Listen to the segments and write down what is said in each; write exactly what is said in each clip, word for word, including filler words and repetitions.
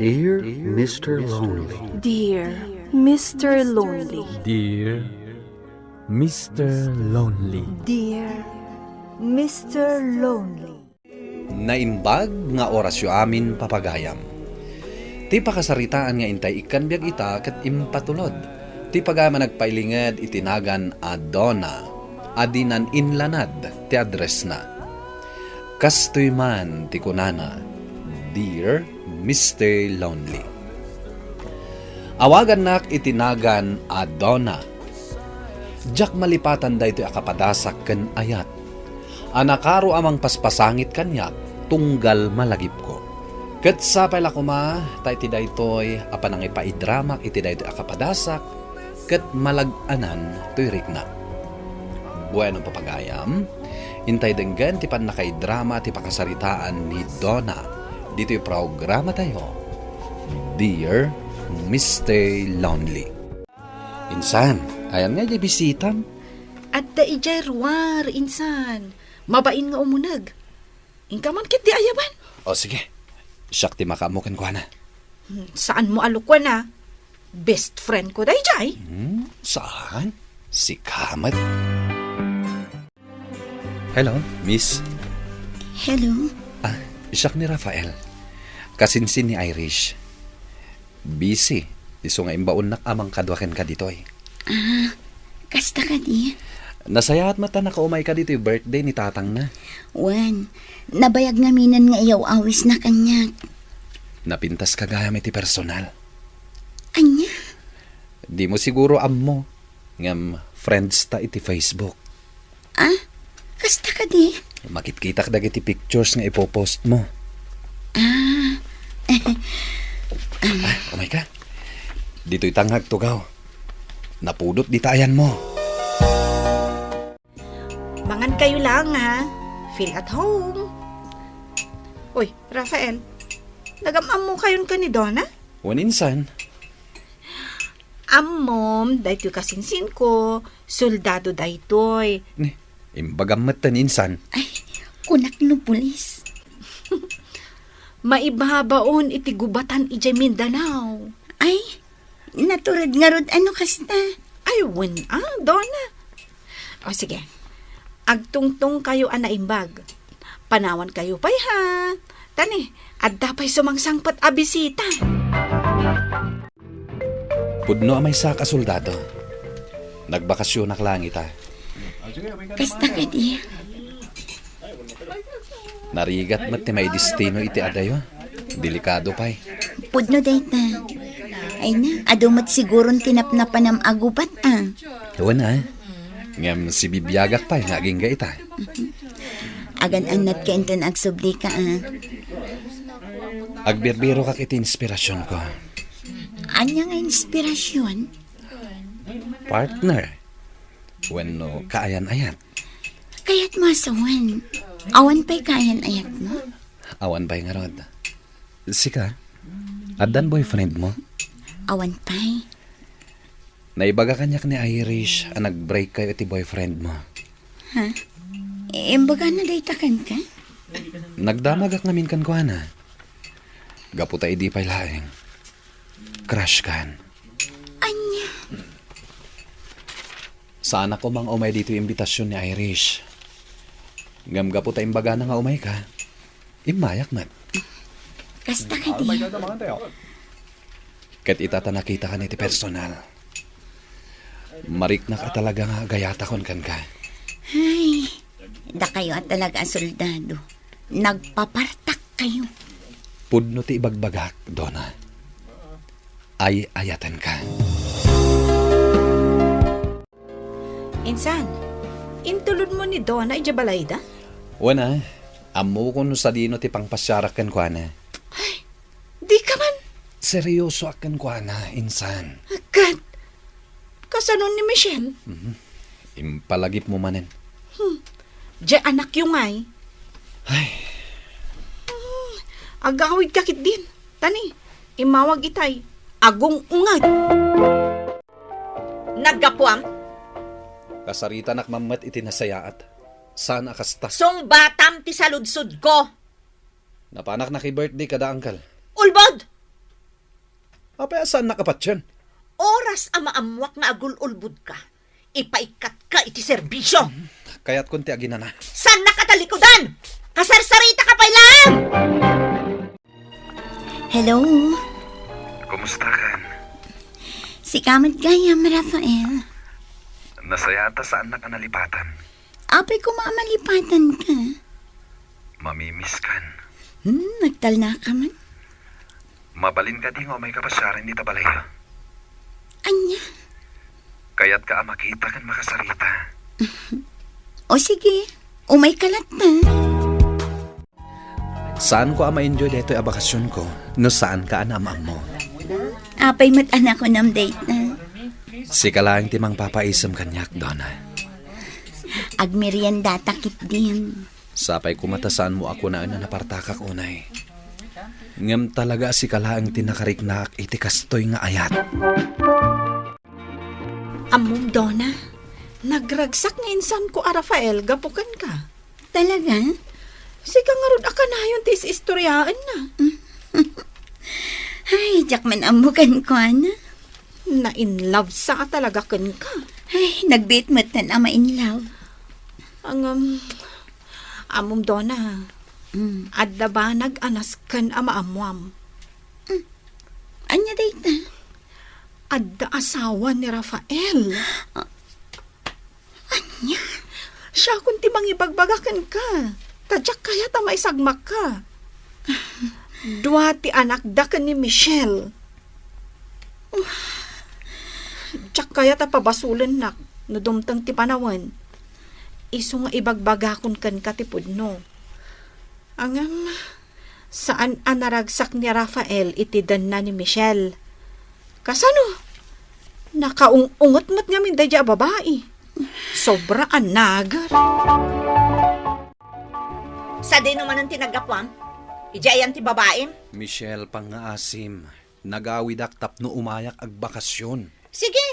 Dear Mister Lonely. Dear Mister Lonely. Dear Mister Lonely. Dear Mister Lonely. Naimbag nga orasyo amin, papagayam. Ti pakasaritaan nga intay ikkan biag ita ket impatulod. Ti pagayam a nagpailinged iti nagan a Donna a dinan inlanad ti addressna. Kastoy man ti kunana, "Dear Mister Lonely." Awagannak iti nagan a Donna. Diak malipatan daytoy a kapadasak ken ayat. A nakaro a mangpaspasangit kaniak tunggal malagipko. Ket sapay la koma ta iti daytoy a panangipaidramak iti daytoy a kapadasak, ket malag-anan toy rikna. Bueno, papagayam, intay denggen ti pannakaidrama ti pakasaritaan ni Donna ditoy programatayo, Dear Mister Lonely. Insan, ayan nga di bisitam? Adda idiay ruar, insan. Mabain nga umuneg. Inka man ket di ayaban. O, sige. Siak ti makaammo kenkuana. Hmm, saanmo a lukuan a. Best friend ko daydiay. Hmm, saan? Sika met. Hello, miss. Hello. Ah, siak ni Rafael. Kasinsin ni Irish. Busy. Isu nga imbaonnak a mangkadua kenka ditoy. Ah, kasta kadi? Nasayaat met a nakaumayka ditoy birthday ni tatangna. Wen, nabayag ngaminen nga iyaw-awisna kaniak. Napintaska gayam iti personal. Ania? Dimo siguro ammo ngem friends ta iti Facebook. Ah? Kasta kadi? Makitkitak dagiti pictures nga ipopost mo. Ah. Ah, umayka. Ditoy ta nga agtugaw. Napudot dita ayanmo. Mangan kayo lang, ha? Feel at home. Uy, Rafael, nagam-ammo kayon ken ni Donna? Wen, insan. Ammom, daytoy kasinsinko, soldado daytoy. Ni, imbagam metten, insan. Ay, kunak no pulis. Maibabaon iti gubatan idiay Mindanao. Ay, natured ngarud a no kasta. Ay, wen a, Donna. O, sige. Agtungtong kayo a naimbag. Panawan kayo pay, ha? Tani, adda pay sumangsangpet a bisita. Pudno a maysak a soldado. Nagbakasionak laeng ita. Kasta kadi? Narigat met ti maidestino iti adayo. Delikado pay. Pudno dayta. Ay na, adu met siguron ti napnapanam a gubat, ah. Wen a. Ngem sibibiagak pay nga agingga ita. Agan-annat ka inton agsublika, ah. Agbirbirokak iti inspirasionko. Ania nga inspirasion? Partner. Wenno kaayan-ayat. Kayatmo a sawen. Awan pay kaayan-ayatmo? Awan pay ngarud. Sika, addan boyfriendmo? Awan pay. Naibaga kaniak ni Irish a nag-break kayo iti boyfriendmo. Ha? Imbagana dayta kenka? Nagdamagak ngamin kenkuana. Gapu ta idi pay laeng, crush kan. Ania? Saanak koma nga umay ditoy imbitasion ni Irish. Ngem gapu ta imbagana nga umayka, immayak met. Kasta kadi? Ket ita ta nakitakan iti personal, mariknak a talaga nga agayatakon kenka. Ay, dakayo a talaga a soldado. Nagpapartak kayo. Pudno ti ibagbagak, Donna. Ay-ayatenka. Insan, intulodmo ni Donna idiay balayda? Wen a, ammokon no sadino ti pangpasiarak kenkuana. Ay, dika man. Seryosoak kenkuana, insan. Ket, kasano ni Michelle? Mhm. Impalagipmo manen. Hmm. Diay anakyo ngay? Ay. Hmm. Agawidka ketdin. Tani, immawag itay. Agung-ungad. Naggapuam? Kasaritanak mammet iti nasayaat. Saan a kasta? Sungbatam ti saludsodko. Napanak naki-birthday kada uncle. Ulbod! Apay a saannak a patien? Oras a maammuak nga agul-ulbodka, ipaikkatka iti serbisio. Kayatkon ti aginana. Saannak a talikudan! Kasarsaritaka pay laeng! Hello? Kumusta kan? Sika met gayam, Rafael. Nasayaat ta saannak a nalipatan. Apay koma a malipatanka? Mamimiss kan. Hmm, nagtalnaka man. Mabalin kadi nga umayka pasiaren dita balayyo? Ania? Kayatka a makita ken makasarita. O sige, umayka latta. Saanko a ma-enjoy daytoy a bakasionko no saanka a naam-ammo. Apay met a nakunam dayta? Sika laeng ti mangpapaisem kaniak, Donna. Agmeriendata ketdin. Sapay koma ta saanmo a kunaen a napartakak unay. Ngem talaga a sika laeng ti nakariknaak iti kastoy nga ayat. Ammom, Donna, nagragsak nga insanko a Rafael gapu kenka. Talaga? Sika ngarud a kanayon ti is-istoriaenna. Ay, diak man ammo kenkuana. Na-in-love sa a talaga kenka. Ay, nagbiit met a ma-in-love. Ang, um, ammom, Donna, Mm. adda banag a nasken a maammuam. Mm. Ania dayta? Adda asawa ni Rafael. Ah, ania? Siakon ti mangibagbaga kenka. Ta diak kayat a maisagmakka. Dua ti anakda ken ni Michelle. Diak kayat a pabasolennak no dumteng ti panawen. Isu nga ibagbagakon kenka ti pudno. Ngem, saan a naragsak ni Rafael iti denna ni Michelle. Kasano? Nakaung-unget met ngamin daydiay a babai. Sobra a nager. Sadino manen ti naggapuam? Idiay ayan ti babaim? Michelle, pangngaasim. Nagawidak tapno umayak agbakasyon. Sige,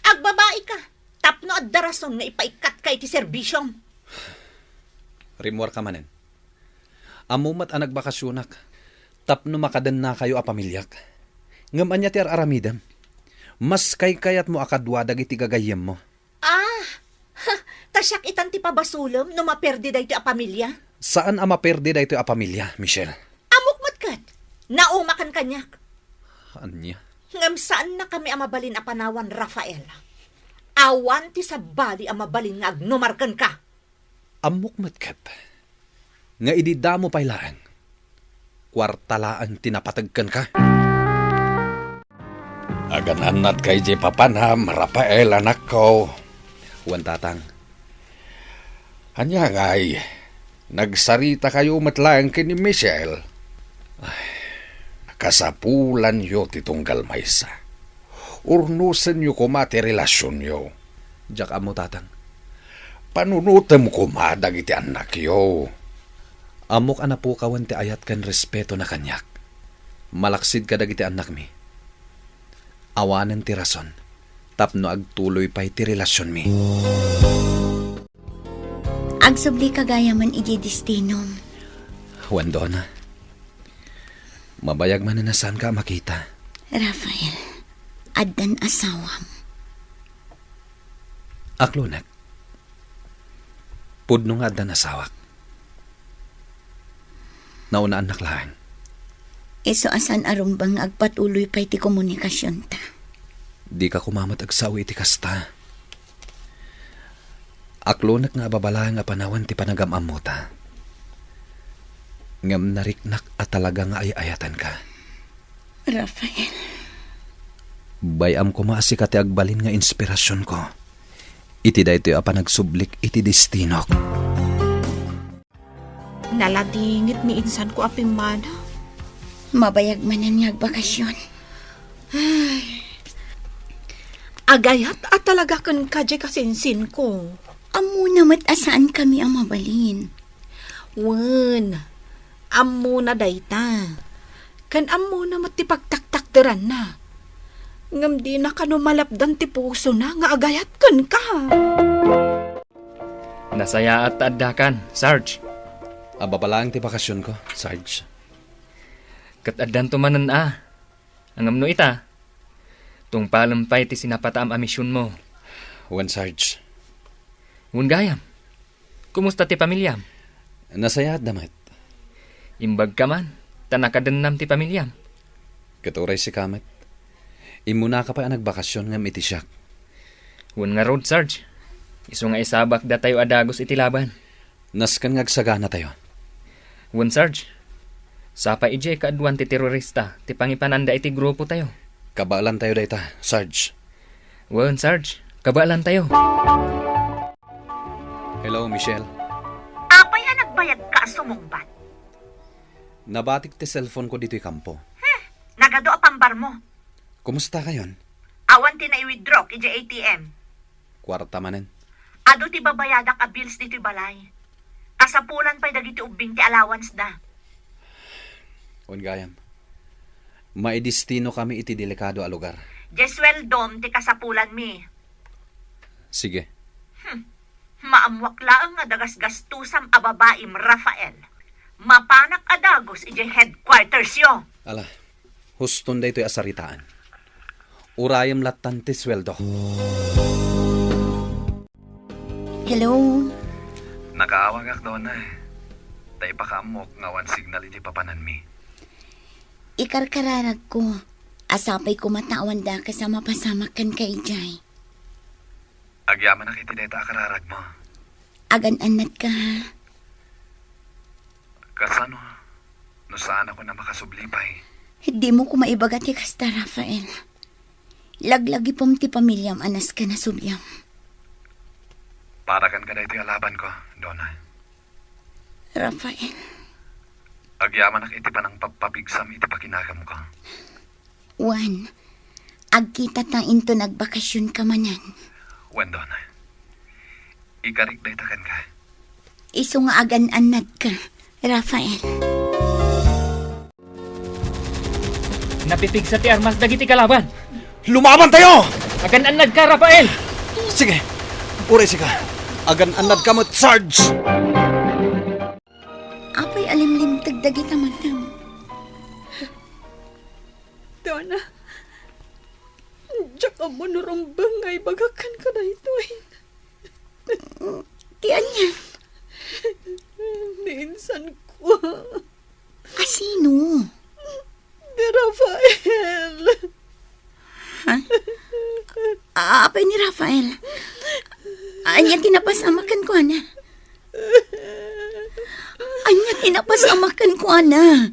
agbabaika. Tapno adda rason nga ipaikkatka iti serbisyom. Rimmuarka manen. Ammom met a nagbakasyonak tapno makadennakayo a pamiliak. Ngem ania ti ar-aramidem? Mas kaykayatmo a kadua dagiti gagayyemmo. Ah, ha, ta siak itan ti pabasolem no maperdi daytoy a pamilia? Saan a maperdi daytoy a pamilia, Michelle. Ammok met ket, naumakan kaniak. Ania? Ngem saannakami a mabalin a panawan, Rafael. Awan ti sabali a mabalin nga agnumar kenka. Ammok met ket nga idi damo pay laeng, kuarta laeng ti napateg kenka. Agan-annatka idiay papanam, Rafael, anakko. Wen, Tatang. Ania ngay, nagsaritakayo met laeng ken ni Michelle? Ay, kasapulanyo ti tunggal maysa. Urnosenyo koma ti relasionyo. Diak ammo, Tatang. Panunotem koma dagiti annakyo. Ammok a napukawen ti ayat ken respetona kaniak. Malaksid kadagiti annakmi. Awanen ti rason tapno agtuloy pay ti relasionmi. Agsublika gayamen idiay destinom. Wen, Donna. Mabayag manen a saanka a makita. Rafael, addan asawam. Aklonek. Pudno nga addan asawak. Naunaannak laeng. Isu a saan a rumbeng nga agpatuloy pay ti komunikasionta. Dika koma met agsao iti kasta. Aklonek nga ababalaeng a panawen ti panagam-ammota. Ngem nariknak a talaga nga ay-ayatenka. Rafael. Bay-am koma a sika ti agbalin nga inspirasionko iti daytoy a panagsublik iti destinok. Naladingit ni insanko a pimmanaw. Mabayag manen nga agbakasyon. Ay. Agayat a talaga kenka diay kasinsinko. Ammona met a saankami a mabalin. Wen, ammona dayta. Ken ammona met ti pagtaktakderanna. Ngem dina kano malapdan ti pusona nga agayat kenka. Nasayaat ta addakan, Sarge. Ababa laeng ti bakasionko, Sarge. Ket addanto manen a. Ngem no ita, Tungpalem pay ti sinapataam a misionmo. Wen, Sarge. Wen gayam. Kumusta ti pamiliam? Nasayaatda met. Imbagka man, ta nakadennam ti pamiliam. Ket uray sika met. Immunaka pay a nagbakasyon ngem iti siak. Wen ngarud, Sarge. Isu nga isabak datayo a dagus iti laban. Nasken nga agsaganatayo. Wen, Sarge. Sapay idiay kaaduan ti terorista ti pangipananda iti grupotayo. Kabaelantayo dayta, Sarge. Wen, Sarge. Kabaelantayo. Hello, Michelle. Apay a nagbayagka a sumungbat? Nabatik ti cellphone ko ditoy kampo. Hmm, nagadu a pambarmo. Kumusta kayon? Awan ti nai-withdraw idiay A T M. Kuarta manen. Adu ti babayadak a bills ditoy balay. Kasapulan pay dagiti ubbing ti allowance da. Wen gayam. Maidestinokami iti delikado a lugar. Diay sueldom ti kasapulanmi. Sige. Hmm. Maammuak laeng nga dagasgastusam a babaim, Rafael. Mapanak a dagus idiay headquartersyo. Ala, huston daytoy a saritaan. Urayem lattan ti sueldo. Hello? Nakaawagak, Donna. Ta ipakaammok nga awan signal iti papananmi. Ikarkararagko. Sapay koma ta awan dakes a mapasamak kenka idiay. Agyamanak iti dayta a kararagmo. Agan-annadka, ha? Kasano no saanakon a makasubli pay? Dimo koma ibaga ti kasta, Rafael. Laglagipem ti pamiliam a nasken a subliam. Para kenka daytoy a labanko, Donna. Rafael. Agyamanak iti panangpappapigsam iti pakinagamko. Wen, agkitata inton agbakasionka manen. Wen, Donna. Ikarik dayta kenka. Isu nga agan-annadka, Rafael. Napipigsa ti armas dagiti kalaban. Lumabantayo! Agan-annadka, Rafael! Sige, uray sika. Agan-annadka met, Sarge! Apay a limlimteg dagita manem? Donna, diak ammo no rumbeng nga ibagak kenka daytoy. Ti ania? Ni insanko. A sino? Ni Rafael. Ha? Apay ni Rafael? Ania ti napasamak kenkuana? Ania ti napasamak kenkuana?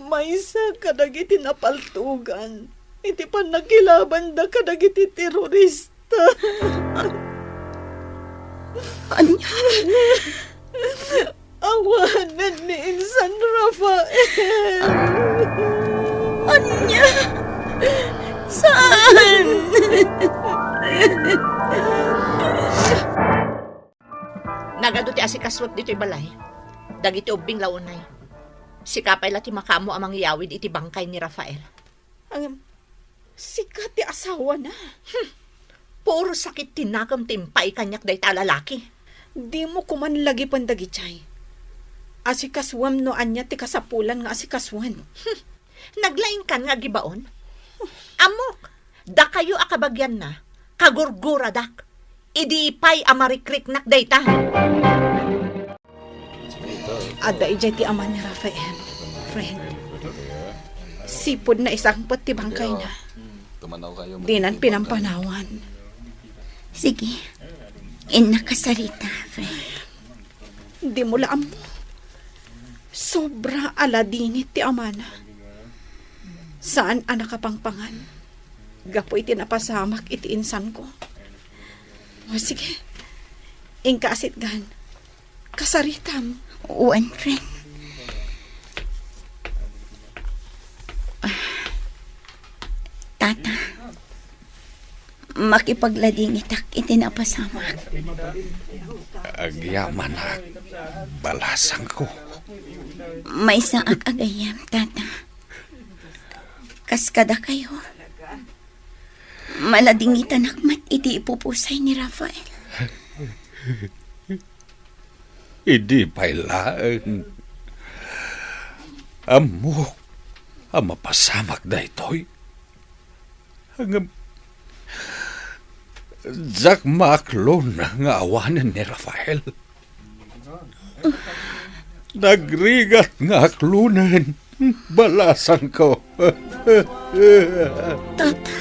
Maysa kadagiti napaltugan iti pannakilabanda kadagiti terorista. Ania? Awanen ni insan Rafael. Ania? Saan? Nagadu ti asikasuek ditoy balay. Dagiti ubbing la unay. Sika pay la ti makaammo a mangyawid iti bangkay ni Rafael. Ngem, sika ti asawana. Hmm. Puro sakit ti nakem ti impay kaniak dayta a lalaki. Dimo koman lagipen dagidiay. Asikasuem no ania ti kasapulan nga asikasuen. Hmm. Naglaingkan nga agibaon? Ammok, dakayo a kabagianna, kagurguradak. Idi pay a marikriknak dayta. Adda idiay ti ama ni Rafael, friend. Sipud naisangpet ti bangkayna. Dinan pinampanawan. Sige. Innak a sarita, friend. Dimo la ammo. Sobra a ladingit ti amana. Saan a nakapangpangan gapu iti napasamak iti insanko. O, sige. Inka a sitgan. Kasaritam. Wen, friend. Tata, makipagladingitak iti napasamak. Agyamanak, balasangko. Maysaak a gayyem, Tata. Kas kadakayo, maladingitanak met iti ipupusay ni Rafael. Idi pay laeng. Ammok a mapasamak daytoy. Ngem, diak maaklon nga awanen ni Rafael. Nagrigat nga aklonen, balasangko. Tata,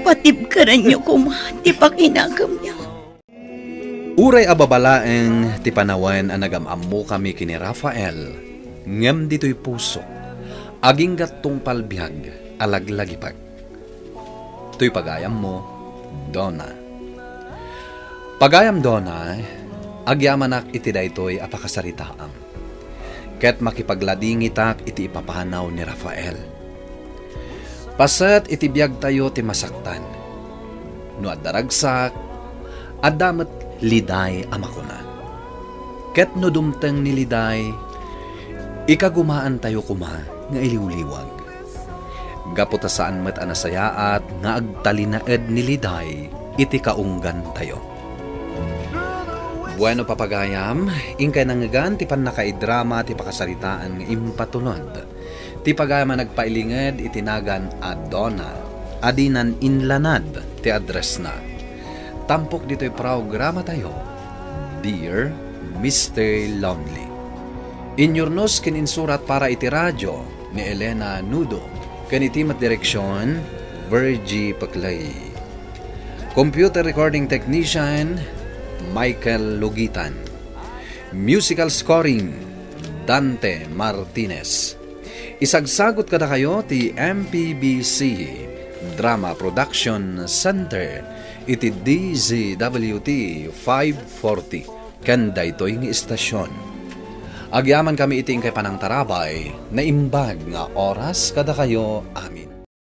patibkerenyo koma ti pakinakemyo. Uray a babalaeng ti panawen a nagam-ammokami ken ni Rafael, ngem ditoy pusok, agingga tungpal biag a laglagipek. Toy pagayammo, Donna. Pagayam Donna, agyamanak iti daytoy a pakasaritaam. Ket makipagladingitak iti ipapanaw ni Rafael. Paset iti biagtayo ti masaktan. No adda ragsak, adda met liday a makuna. Ket no dumteng ni liday, ikagumaantayo koma nga iliwliwag. Gapu ta saan met a nasayaat nga agtalinaed ni liday iti kaunggantayo. Bueno, papagayam, inkay nangngegan ti pannakaidrama ti pakasaritaan nga impatulod. Ti pagayam a nagpailinged iti nagan a Donna, a dinan inlanad ti addressna. Tampok ditoy programatayo, Dear Mister Lonely. Inyurnos ken insurat para iti radio ni Elena Nudo, ken iti met direksion, Virgie Peclay. Computer recording technician, Michael Lugitan. Musical scoring, Dante Martinez. Isagsagut kadakayo ti M P B C Drama Production Center iti D Z W T five forty ken daytoy nga istasyon. Agyamankami iti inkay panangtarabay, naimbag nga oras kadakayo amin.